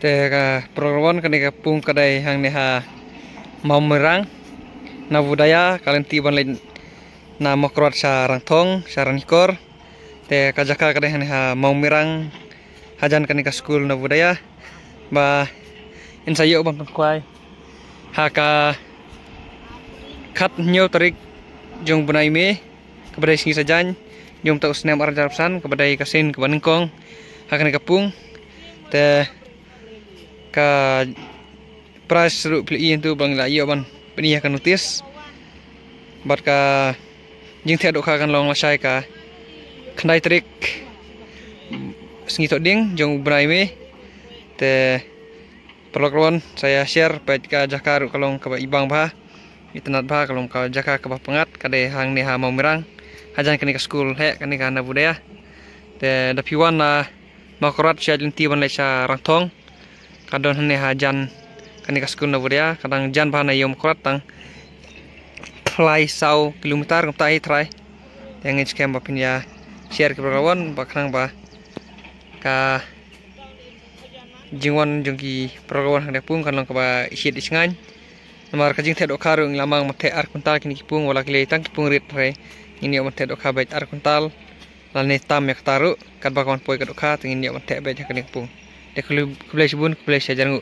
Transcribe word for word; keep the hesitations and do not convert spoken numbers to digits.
Te ka program kane ka pung ka dei hangne ha Mawmirang. Na Budaya ka lynti ban leit na Mawkyrwat sha Rangthong sha Ranikor. Te ka jaka ka dei hangne ha Mawmirang, hajan kane ka skul na Budaya. Ba yn sa ïoh ban pynkhwai ha ka khathynñiew tarik jong u bnai May, kaba dei sngi Saitjaiñ jong uta u snem arhajar arphew san, kaba dei ka sien kaba nyngkong ha kane ka pung. Te ka prize ruh phi la ïohi hangto ba ngi la ïoh ban pyni ha ka notice. Bad ka jingtheh dohkha kan long lashai ka khyndai tarik sngi Thohdieng jong u bnai May. Te paralok, sa ïa share peit, ka jaka ruh ka long kaba ibang bha, itynnad bha, ka long ka jaka kaba pyngngad, ka dei hangne ha Mawmirang, hajan kane ka skul heh, kane ka na Budaya. Te da phi wan na Mawkyrwat sha lynti ban leit sha Rangthong, ka don hangne hajan kane ka skul na Budaya, ka dang jan bha na ïew Mawkyrwat tang phra saw kilometer kumta hi trai. Te ngin skhem ba phin ïa share ki program ba khnang ba ka jingwan jong ki program ha kane ka pung kan long kaba ishiit ishngain. Namar ka jingtheh dohkha ruh ngi la mang ban theh ar kuntal kine ki pung, wat la ki lei tang ki pung rit hynrei ngin ïoh ban theh dohkha beit ar kuntal. Lane tam ïa kata ruh, katba ka wan poi ka dohkha te ngin ïoh ban theh beit ha kane ka pung. Te khublei shibun, khublei shihajar nguh.